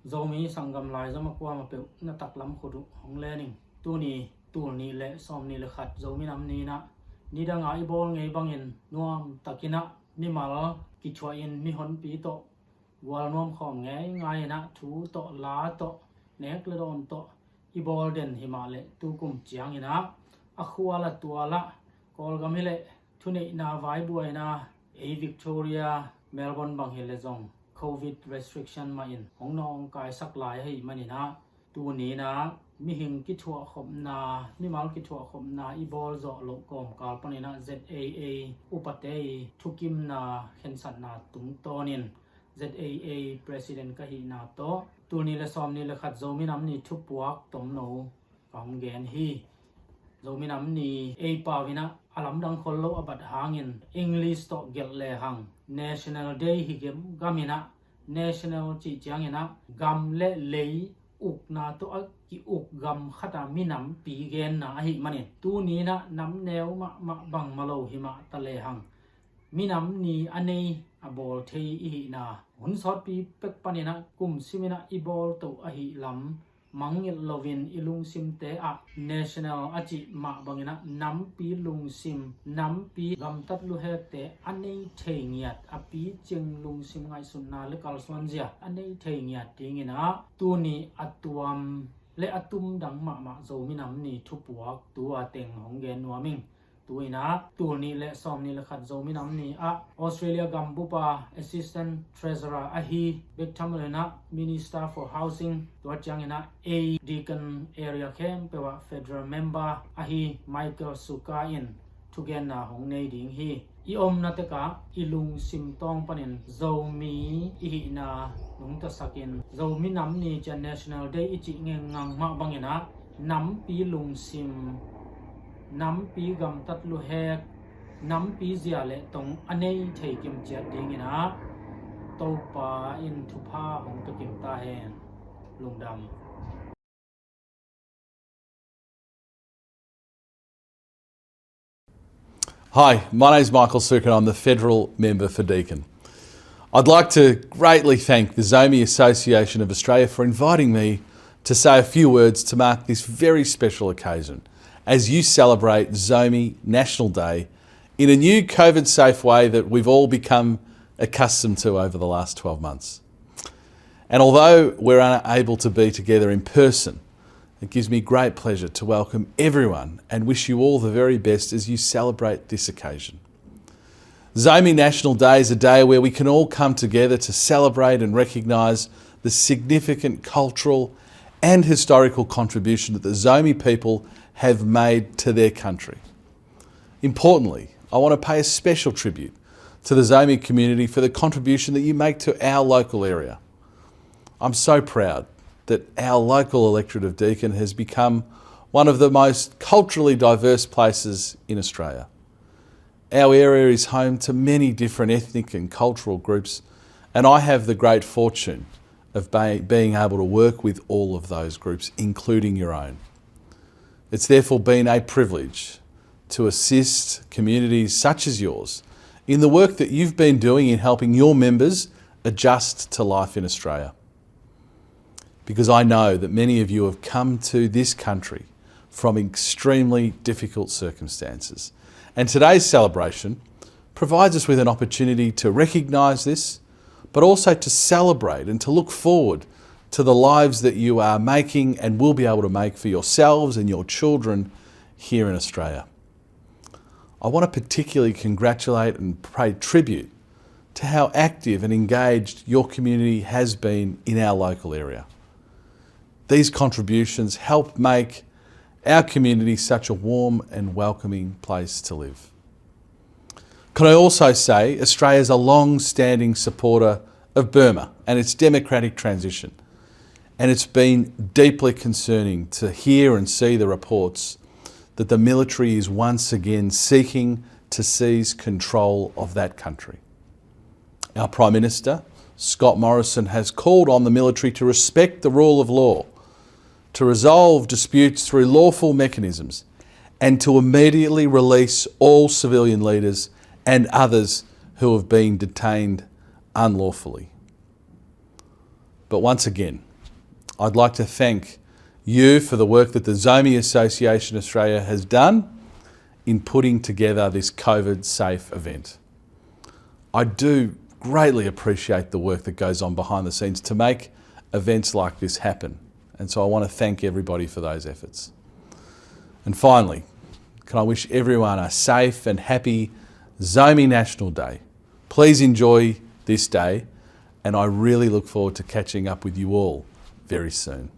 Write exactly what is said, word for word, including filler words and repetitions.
Zomi sanggam laizom a kuamah peuh na taklam khut uh hong len ing. Tuni tul nih le sawm nih le khat Zomi Nam Ni in ah, nidanga i bawl ngei bangin nuam takin ah mimal kithuahin mihonpi tawh gualnuam khawm ngeingai in ah, thu tawh, la tawh, nek le dawn tawh i bawl den hi mah leh, tukum ciangin ah a khual a tual ah, Kawlgam hi leh thuneihna vaibuaina, ei Victoria, Melbourne bang hi leh zong covid restriction mah in hong nawngkaisak lai ahih manin ah, tuni in ah mihing kithuahkhopna, mimal kithuahkhopna i bawl zawh loh kawmkal panin ah Z A A upate i thukimna khensatna tungtawnin Z A A President ka hihna tawh tul nih le sawm nih le khat Zomi Nam Ni thupuak tomno ka hong gen hi. Zomi Nam Ni ei pau in ah a lamdang khol lo a bat hangin English tawh gelh lehang National Day hi gemgam in ah, national cih ciangin ah gam le lei ukna tawh a ki-uk gam khat a minampi genna ahih manin, tuni in ah namneu mahmah bangmah lo hi mah ta lehang Minam Ni a nei a bawl thei i hihna, hun sawtpi pek panin ah kum simin ah i bawl to ahih lam mangngilh loin i lungsimte ah national a cih mah bangin ah nampi lungsim, nampi gamtat luhekte a nei thei ngiat, a picing lungsim ngaihsutna le kalsuanzia a nei thei ngiat dingin ah tuni a tuam le a tumdang mahmah Zomi Nam Ni thupuak tu-a teng hong gen nuam ing. Tu-in ah tul nih le sawm nih le khat Zomi Nam Ni ah Australia gambupa Assistant Treasurer ahi, bek tham lo-in ah Minister for Housing, tua ciangin ah ei Deakin area khempeuh ah federal member ahi Michael Sukkar in thugenna hong nei ding hi. I omna tekah i lungsim tawng panin Zomi i hihna nungtasakin, Zomi Nam Ni ciang National Day i cih ngengngang mah bangin ah nampi lungsim, nampi gamtat luhek, nampi zia le tong a nei thei kimciat dingin ah Topa in thupha hong pia kim ta hen. Lungdam. Hi, my name's Michael Sukkar and I'm the federal member for Deakin. I'd like to greatly thank the Zomi Association of Australia for inviting me to say a few words to mark this very special occasion as you celebrate Zomi National Day in a new COVID-safe way that we've all become accustomed to over the last twelve months. And although we're unable to be together in person, it gives me great pleasure to welcome everyone and wish you all the very best as you celebrate this occasion. Zomi National Day is a day where we can all come together to celebrate and recognise the significant cultural and historical contribution that the Zomi people have made to their country. Importantly, I want to pay a special tribute to the Zomi community for the contribution that you make to our local area. I'm so proud that our local electorate of Deakin has become one of the most culturally diverse places in Australia. Our area is home to many different ethnic and cultural groups, and I have the great fortune of be-, being able to work with all of those groups, including your own. It's therefore been a privilege to assist communities such as yours in the work that you've been doing in helping your members adjust to life in Australia. Because I know that many of you have come to this country from extremely difficult circumstances. And today's celebration provides us with an opportunity to recognise this, but also to celebrate and to look forward to the lives that you are making and will be able to make for yourselves and your children here in Australia. I want to particularly congratulate and pay tribute to how active and engaged your community has been in our local area. These contributions help make our community such a warm and welcoming place to live. Can I also say Australia is a long-standing supporter of Burma and its democratic transition, and it's been deeply concerning to hear and see the reports that the military is once again seeking to seize control of that country. Our Prime Minister, Scott Morrison, has called on the military to respect the rule of law, to resolve disputes through lawful mechanisms, and to immediately release all civilian leaders and others who have been detained unlawfully. But once again, I'd like to thank you for the work that the Zomi Association Australia has done in putting together this COVID safe event. I do greatly appreciate the work that goes on behind the scenes to make events like this happen. And so I want to thank everybody for those efforts. And finally, can I wish everyone a safe and happy Zomi National Day. Please enjoy this day, and I really look forward to catching up with you all very soon.